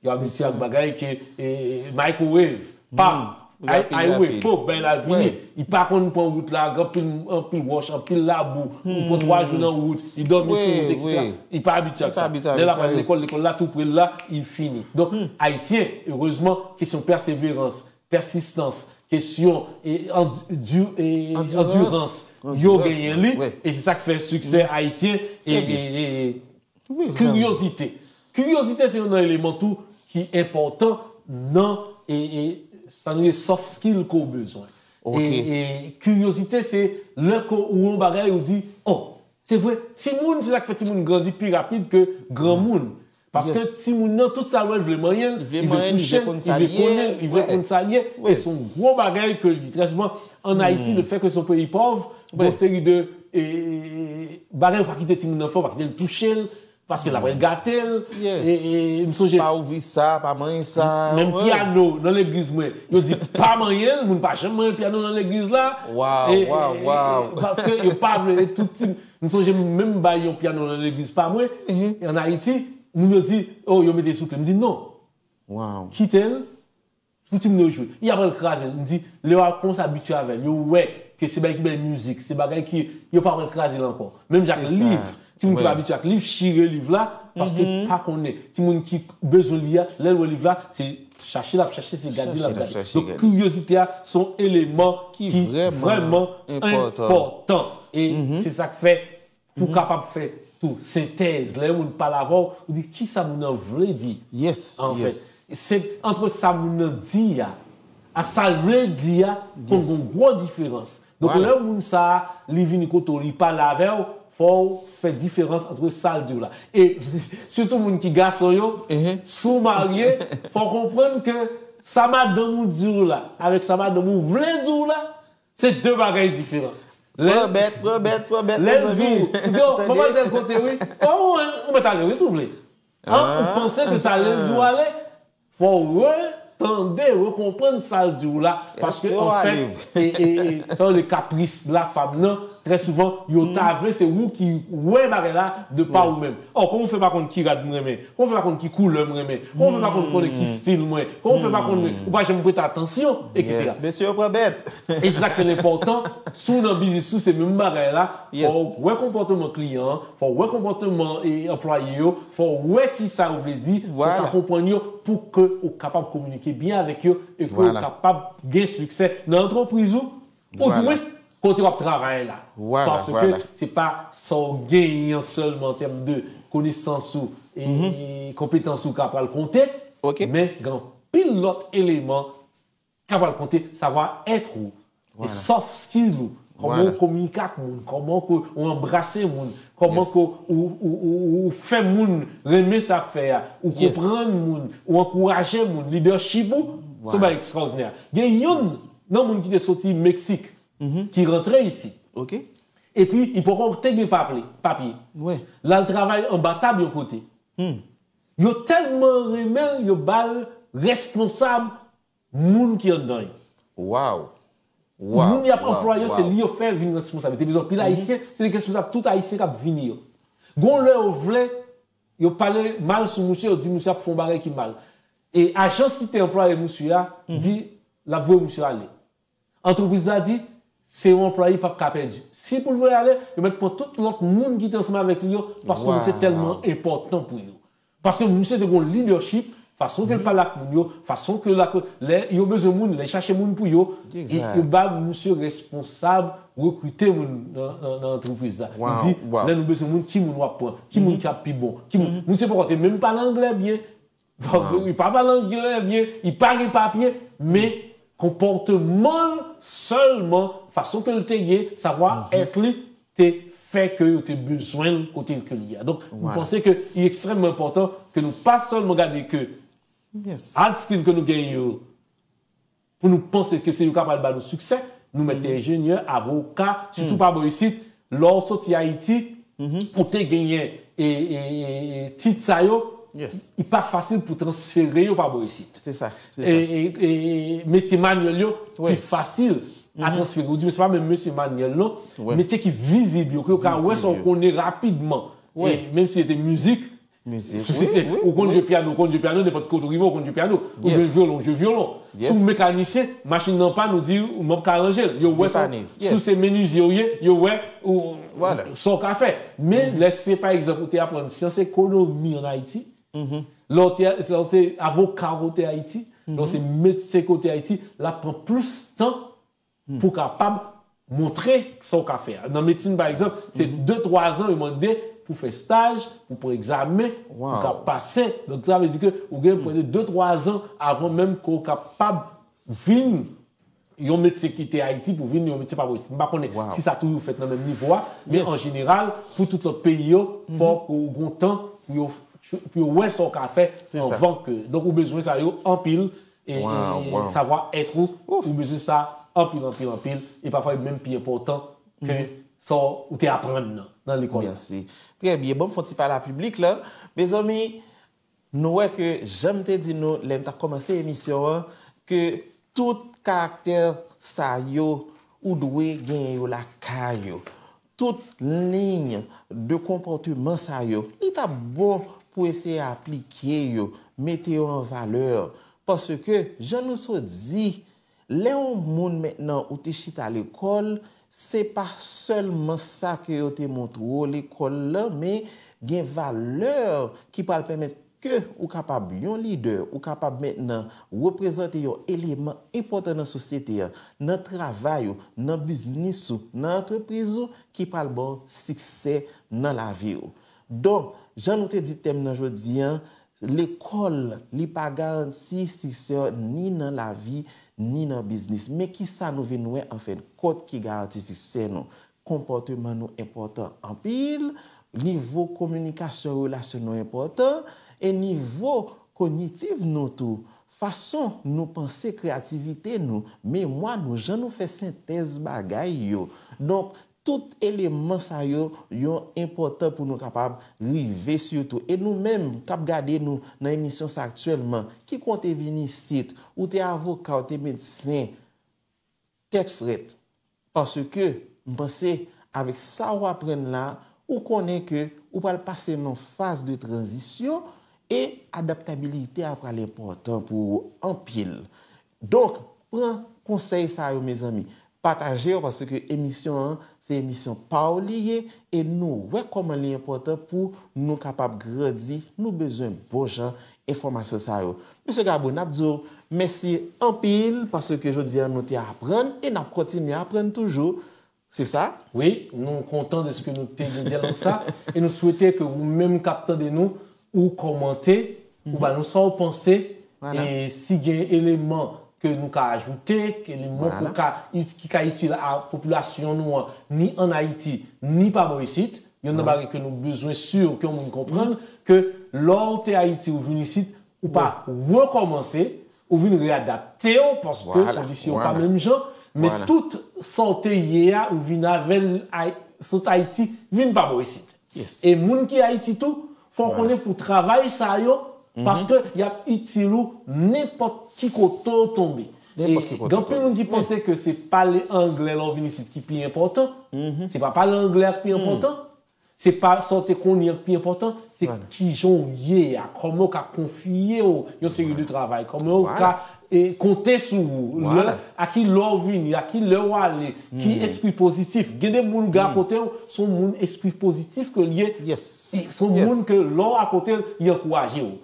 Yo abitye sa. Ak bagay ke e, microwave, pam, Rapid, highway, rapid. Pop, ben la vini. Wè. Li pa konn pran wout la, gen anpil, anpil wòch, anpil labou, li pran twa jou nan wout, li dòmi Wi, sou wout, etsetera. wi. Li pa abitye ak Li pa sa. abitye ak Lè l sa, aprann wi. Lekòl, lekòl la tou pre l la, li fini. Donk, Ayisyen, erezman, kesyon pèseverans, pèsistans, kesyon e, andu- e, Andirans. andirans, yo Andirans, genyen li, wi. E se sa k fè siksè ayisyen e, Trè byen. e, e, Wi, vrèman. Kiryozite. Kiryozite se youn nan eleman tou ki enpòtan nan e, e, sa nou rele soft skill ke w bezwen. Ok. E, e kiryozite se lè ke ou yon bagay ou di, oh, se vre, timoun, se sa k fè timoun grandi pi rapid ke granmoun. Paske Yes. Timoun nan, tout sa l wè, l vle manyen l, Li vle li vle manyen l, li touche vle l, konn li sa vle l ye. konnen l, li vle Wè. Konn sa l ye. Wè. E se yon gwo bagay ke li. Trè souvan, ann Ayiti, le fè ke se yon peyi pòv, Wè. Yon seri de e, bagay ou pa kite timoun nan fè, ou pa kite l touche l, paske l ap gate l. Yes. E, e, m sonje, Pa ouvri sa, pa manyen sa. menm Wè. Pyano nan legliz mwen, yo di pa manyen l, moun pa janm manyen pyano nan legliz la. Wow, E, wow, e, wow. Paske yo pa vle, e tout ti, m sonje m menm bay yon pyano nan legliz pa mwen, ann Ayiti, moun yo di, oh, yo mete sou kle. M di non, Wow. Kite l, pou timoun yo jwe. Li aprann kraze l. M di, lè yo kòmanse abitye avè l, yo wè ke se bagay ki bay mizik, se bagay ki, yo pa aprann kraze l ankò. Menm jan ak Se sa. Liv, timoun ki Wi. pa abitye ak liv, chire liv la, paske pa konnen. Timoun ki bezwen li a, lè l wè liv la, se chache l ap chache, se gade l Chache ap l ap gade. chache, Donk, gade. Kiryozite a, se yon eleman Ki ki vrèman vrèman enpòtan. Enpòtan. E se sa k fè, pou kapab fè tou sentèz, lè yon moun pale avè w, ou di, kisa moun nan vle di? Yes, An yes. fèt, se antre sa moun nan di a, ak sa l vle di a, konn Yes. Gon gwo diferans. Donk, Vwala. Lè moun sa a, li vini kote w, li pale avè w, fò w fè diferans antre sa l di w la. E sitou moun ki gason yo, Mhm. Si w marye, fò w konprann ke sa madanm ou di w la, avèk sa madanm ou vle di w la, se de bagay diferan. Lè Pran bèt, pran bèt, pran bèt, Lè l di w, mezanmi. ou di, oh, manman tèl kote, wi. Oh, ou, ou mèt ale, wi, si w vle. An, ou panse ke sa lè l di w ale, fò w retande, rekonprann sa l di w la. Paske, Èske w an ale? Fèt, e, e, e, sa yo rele kapris la fam nan, trè souvan, yo ta vle se ou ki wè bagay la de pa ou menm. Oh, kòman w fè pa konn ki rad m renmen? Kòman w fè pa konn ki koulè m renmen? Kòman w fè pa konn konnen ki stil mwen? Kòman w fè pa konn, ou pa janm prete atansyon, etsetera. Yes, mesye yo pran bèt. E se sa ki enpòtan, si w nan biznis ou, se menm bagay la, Yes. Fò w wè konpòtman kliyan an, fò w wè konpòtman e, anplwaye yo, fò w wè ki sa yo vle di, fò w Vwala. Ka konprann yo pou ke ou kapab kominike byen avèk yo e ke ou Vwala. Kapab gen siksè nan antrepriz ou, ou Vwala. Dimwens kote w ap travay la. Vwala, Paske vwala. Se pa sa w genyen an sèlman an tèm de konesans ou e konpetans ou k ap pral konte, Ok. Men gen anpil lòt eleman k ap pral konte, savwa èt ou, e Vwala. soft skill ou, kòman Vwala. Ou kominike ak moun, kòman ke ou anbrase moun, kòman Yes. Ke ou, ou, ou, ou fè moun renmen sa w ap fè a, ou Yes. Konprann moun, ou ankouraje moun, lidèchip ou, se yon Vwala. Bagay ekstraòdinè. Gen youn nan moun ki te soti Meksik, ki rantre isi. Ok. Epi, li poko te gen papye. Papye. Wi. L al travay anba tab yon kote. Yo tèlman renmen l, yo ba l responsab moun ki anndan yo. Wow. Wow. Moun y ap anplwaye yo, se li yo fè vin responsab. Te bezwen pil Ayisyen, se li ki responsab tout Ayisyen k ap vini yo. Gon lè yo vle, yo pale mal sou misye, yo di misye ap fè yon bagay ki mal. E ajans ki te anplwaye misye a di l ap voye misye ale. Antrepriz la di, se yon anplwaye li p ap ka pèdi. Si pou l voye ale, yo mèt pran tout lòt moun ki te ansanm avèk li yo, paske misye tèlman enpòtan pou yo. Paske misye te gon leadership, fason ke l pale ak moun yo, fason ke l ak, lè yo bezwen moun, lè y chache moun pou yo, e yo ba misye responsab rekrite moun nan, nan, nan antrepriz la. Li di, lè nou bezwen moun, ki moun w ap pran? Ki moun k ap pi bon? Ki moun? Misye poko te menm pale anglè byen. Li pa pale anglè byen, li pa gen papye, men konpòteman l sèlman, fason ke l te ye, savwa èt li te fè ke yo te bezwen l kote ke l ye a. Donk, mwen panse ke li ekstrèmman enpòtan ke nou pa sèlman gade ke hard skill ke nou genyen yo, pou nou panse ke se yo k ap al ba nou siksè, nou mèt enjenyè, avoka, sitou pa bò isit, lè w soti Ayiti, ou te genyen e, e, e, e tit sa yo, li pa fasil pou transfere yo pa bò isit. Se sa. E, e, e metye manyèl yo, pi fasil a transfere. Ou di, men se pa menm metye manyèl non, metye ki vizib yo, ke yo ka wè sa w konnen rapidman. E menm si se te mizik, Mizik, si se, ou konn jwe pyano, ou konn jwe pyano, nenpòt kote ou rive, ou konn jwe pyano. Ou jwe vyolon, ou jwe vyolon. Si w mekanisyen, machin nan pann, ou di, ou m ap ka ranje l. Yo wè sa. Si w se menizye ou ye, yo wè ou, sa w ka fè. Men lè se, pa egzanp, ou te aprann syans ekonomi ann Ayiti, lè w te, lè w te avoka kote Ayiti, lè w se medsen kote Ayiti, l ap pran plis tan pou w kapab montre sa w ka fè a. Nan medsin, pa egzanp, se de, twa zan yo mande pou fè staj, pou pran egzamen, pou w ka pase. Donk, sa vle di ke ou gen prè de de, twa zan avan menm ke w kapab vin yon medsen ki te Ayiti pou vin yon medsen pa bò isit. M pa konnen si sa toujou fèt nan menm nivo a, men an jeneral, pou tout lòt peyi yo, fòk ou gon tan pou yo, pou yo wè sa w ka fè anvan ke. Donk, ou bezwen sa yo anpil. E, e savwa èt ou, ou bezwen sa anpil, anpil, anpil. E pafwa, li menm pi enpòtan ke sa w te aprann nan, nan lekòl la. Mèsi. Trè byen. Ban m fè yon ti pale a piblik la. Mezanmi, nou wè ke jan m te di nou lè m t ap kòmanse emisyon an, ke tout karaktè sa yo, ou dwe genyen yo lakay ou. Tout liy de konpòteman sa yo, li t ap bon pou eseye aplike yo, mete yo an valè. Paske, jan nou sot di, lè yon moun mentnan ou te chita lekòl, se pa sèlman sa ke yo te montre w lekòl la, men gen valè ki pral pèmèt ke ou kapab yon lidè, ou kapab mentnan reprezante yon eleman enpòtan nan sosyete a, nan travay ou, nan biznis ou, nan antrepriz ou, ki pral ba w siksè nan lavi ou. Donk, jan nou te di tèm nan jodi a, lekòl, li pa garanti siksè ni nan lavi, ni nan biznis. Men kisa nou vin wè an fen de kont ki garanti siksè nou? Konpòteman nou enpòtan anpil, nivo kominikasyon, relasyon nou enpòtan, e nivo konyitif nou tou, fason nou panse, kreyativite nou, memwa nou, jan nou fè sentèz bagay yo. Donk, tout eleman sa yo, yo enpòtan pou nou kapab rive sitou. E nou menm k ap gade nou nan emisyon sa aktyèlman, ki konte vin isit, ou te avoka, ou te medsen, tèt frèt. Paske, m panse, avèk sa w aprann la, ou konnen ke ou pral pase nan yon faz de tranzisyon e adaptabilite a pral enpòtan pou ou anpil. Donk, pran konsèy sa yo, mezanmi. Pataje yo, paske emisyon an, se emisyon pa w li ye, e nou wè kòman li enpòtan pou nou kapab grandi, nou bezwen bon jan enfòmasyon sa yo. Mesye Gabo, n ap di w mèsi anpil, paske jodi a nou te aprann, e n ap kontinye aprann toujou. Se sa? Wi, nou kontan de se ke nou te gen dyalòg sa, e nou swete ke ou menm k ap tande nou, ou kòmante, ou ba nou sa w panse, e si gen eleman ke nou ka ajoute, ke eleman pou ka, ki ka itil a popilasyon nou an, ni ann Ayiti, ni pa bò isit, youn nan bagay ke nou bezwen si ke yon moun konprann, ke lè w te Ayiti ou vin isit, ou pa rekòmanse, ou vin readapte w, paske kondisyon yo pa menm jan, men tout sa w te ye a, ou vin avè l, sot Ayiti, vin pa bò isit. E moun ki Ayiti tou, fò w konnen pou travay sa yo, paske y ap itil ou nenpòt ki kote w tonbe. Gen anpil moun ki panse ke se pale anglè lè w vin isit ki pi enpòtan. Se pa pale anglè a ki pi enpòtan. Se pa sa w te konnen an ki pi enpòtan, se kijan w ye a, kòman w ka konfye w yon seri de travay, kòman w ka e, konte sou ou. Lè, a ki lè w vini, a ki lè w ale, ki espri pozitif. Gen de moun ou gen akote w, se yon moun espri pozitif ke l ye. Se yon moun ke lè w akote l, li ankouraje w.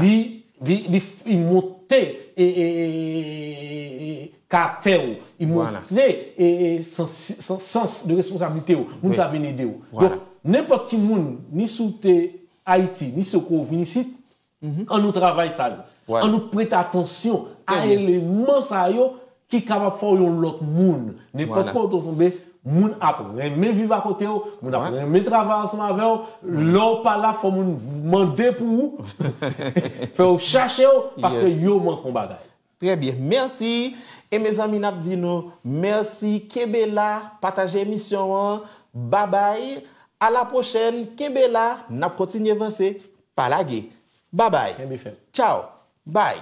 Li, li, li, li monte e, e, e, e, e, karaktè w, li monte e, e, sans, sans, sans de responsablite w. Moun sa vin ede w. Donk, nenpòt ki moun, ni si w te Ayiti, ni si w ko vin isit, an nou travay sa yo. An nou prete atansyon a eleman sa yo ki kapab fè w yon lòt moun. Nenpòt kote w tonbe, moun ap renmen viv akote w, moun ap renmen travay ansanm avè w. Lè w pa la, fò moun mande pou ou, fè w chache w, paske yo manke yon bagay. Trè byen. Mèsi. E mezanmi, n ap di nou mèsi. Kenbe la, pataje emisyon an. Babay. A la pwochèn. Kenbe la. N ap kontinye vanse. Pa lage. Babay. Kenbe fèm. Tchaw. Bay.